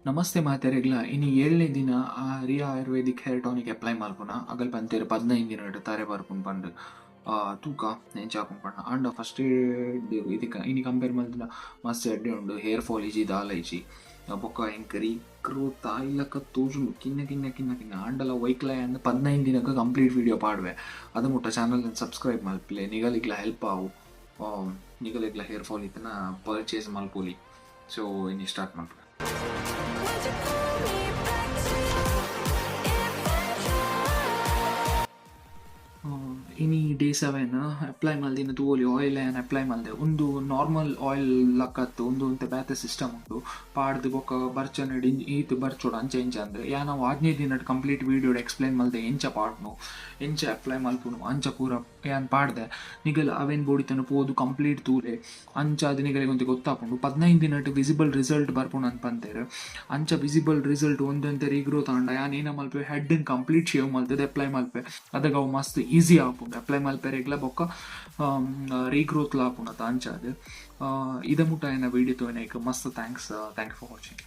ನಮಸ್ತೆ ಮಾತೆರೆಗ್ಲ. ಇನಿ ಏಳನೇ ದಿನ ಆ ರಿಯಾ ಆಯುರ್ವೇದಿಕ್ ಹೇರ್ ಟಾನಿಕ್ ಅಪ್ಲೈ ಮಲ್ಪುನ. ಅಗಲ್ ಪಂತೆರ್ 15 ದಿನಡ್ ತಾರೆ ಬರ್ಪುಂಡು ಪಂದ್. ತೂಕ ಎಂಚ ಆಪುಂಡು ಪಂಡ. ಆಂಡ ಫಸ್ಟ್ ಇದಕ್ಕೆ ಇನಿ ಕಂಪೇರ್ ಮಲ್ತಿನ ಮಸ್ತ್ ಎಡ್ಡೆ ಉಂಡು. ಹೇರ್ ಫಾಲ್ ಇಜ್ಜಿ, ದಾಲ ಇಜ್ಜಿ. ಬೊಕ್ಕ ಎಂಕ್ ರೀಗ್ರೋತ್ ಆಯಿಲಕ ತೋಜುಂಡು, ಕಿನ್ನ ಕಿನ್ನ ಕಿನ್ನ ಕಿನ್ನ ಆಂಡಲ. ವೈಕ್ಲ ಯಾನ್ 15 ದಿನಕ್ಕೆ ಕಂಪ್ಲೀಟ್ ವೀಡಿಯೋ ಪಾಡುವೆ. ಅದು ಮುಟ್ಟ ಚಾನಲ್ ಸಬ್ಸ್ಕ್ರೈಬ್ ಮಲ್ಪಲೆ. ನಿಗಲಿಗ್ಲ ಹೆಲ್ಪ್ ಆವು. ನಿಗಲಿಗ್ಲ ಹೇರ್ ಫಾಲ್ ಇತ್ತನ ಪರ್ಚೇಸ್ ಮಲ್ಪೊಲಿ. ಸೊ ಇನಿ ಸ್ಟಾರ್ಟ್ ಮಲ್ಪುವೆ. Would you pull me back to if I try? ಇನಿ ಡೇ 7. ಅಪ್ಲೈ ಮಲ್ದಿನ ತೂವೊಲಿ. ಆಯಿಲ್ ಯಾನ್ ಅಪ್ಲೈ ಮಲ್ದೆ. ಉಂದು ನಾರ್ಮಲ್ ಆಯಿಲ್ ಲಕ್ಕತ್ತು. ಉಂದು ಒಂತೆ ಬೇತೆ ಸಿಸ್ಟಮ್ ಉಂಡು. ಪಾಡ್ದು ಬೊಕ್ಕ ಬರ್ಚನಡ್ ಈತ್ ಬರ್ಚೋಡು, ಅಂಚ ಇಂಚ ಅಂದ್ರೆ. ಯಾನ್ ಅವು 6ನೇ ದಿನಡ್ ಕಂಪ್ಲೀಟ್ ವೀಡಿಯೋಡ್ ಎಕ್ಸ್ಪ್ಲೈನ್ ಮಲ್ದೆ, ಎಂಚ ಪಾಡ್ನು, ಎಂಚ ಅಪ್ಲೈ ಮಲ್ಪುನು, ಅಂಚ ಪೂರ ಯಾನ್ ಪಾಡ್ದೆ. ನಿಗಲ್ ಅವೇನ್ ಬೋಡಿತನ ಪೋದು ಕಂಪ್ಲೀಟ್ ತೂಲೆ. ಅಂಚ ಅದು ನಿಗಲಿಗೆ ಒಂತೆ ಗೊತ್ತಾಪುಂಡು. 15 ದಿನಟ್ ವಿಸಿಬಲ್ ರಿಸಲ್ಟ್ ಬರ್ಪುಂಡು ಅಂತ ಪಂತೆರ್. ಅಂಚ ವಿಸಿಬಲ್ ರಿಸಲ್ಟ್ ಒಂದೊಂತೆ ರೀಗ್ರೋತ್ ಆಂಡ ಯಾನ್ ಏನ ಮಲ್ಪೆ, ಹೆಡ್ ಕಂಪ್ಲೀಟ್ ಶೇವ್ ಮಲ್ತದೆ ಅಪ್ಲೈ ಮಲ್ಪೆ. ಅದಗ ಅವು ಮಸ್ತ್ ಈಸಿ ಆಪುಂಡು ಅಪ್ಲೈ ಮಲ್ಪೆರೆಗ್ಲ, ಬೊಕ್ಕ ರೀಗ್ರೋತ್ಲ ಆಪುಂಡು ಅತ. ಅಂಚಾದ್ ಇದ ಮುಟ್ಟ ಏನ ವೀಡಿಯೋ ತೋಯಿನೈಕ್ ಮಸ್ತ್ thanks. Thank you for watching.